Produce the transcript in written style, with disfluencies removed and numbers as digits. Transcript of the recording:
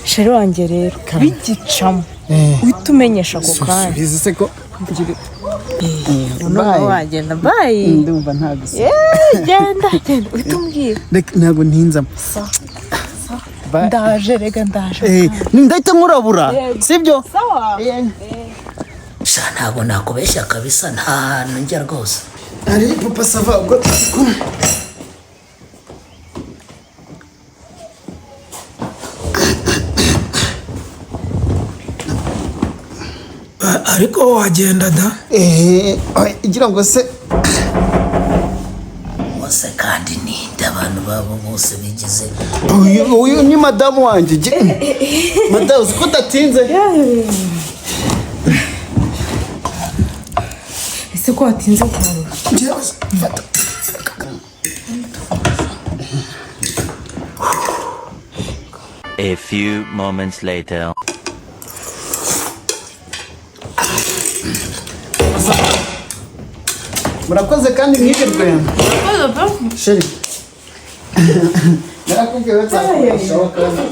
Chéri wanjye rero, bigicamo uhita umenyesha ako kanya. Subiza se ko Noneho wagenda, bye. Ndumva nta gusa. Genda, genda, uhita umbwira. Reka, ntabwo ntinzamo. Bye. Ndaje rega, ndaje. Ndahita nkurabura, sibyo? Sawa. Sha, ntabwo nakubeshya kabisa, nta hantu njya rwose. Ari Papa Sava, ubwo turi kumwe. Ariko wagenda da. Oya, igira ngo se Bose kandi ninde abantu babo bose bigize? Uyu ni madamu wanjye. Madamu, uzi ko udatinze? Ese ko watinze kwarura? Njyewe fata. A few moments later. Murakoze kandi mwirirwe. Chéri, narakubwiye ko nzakoreshaho kandi.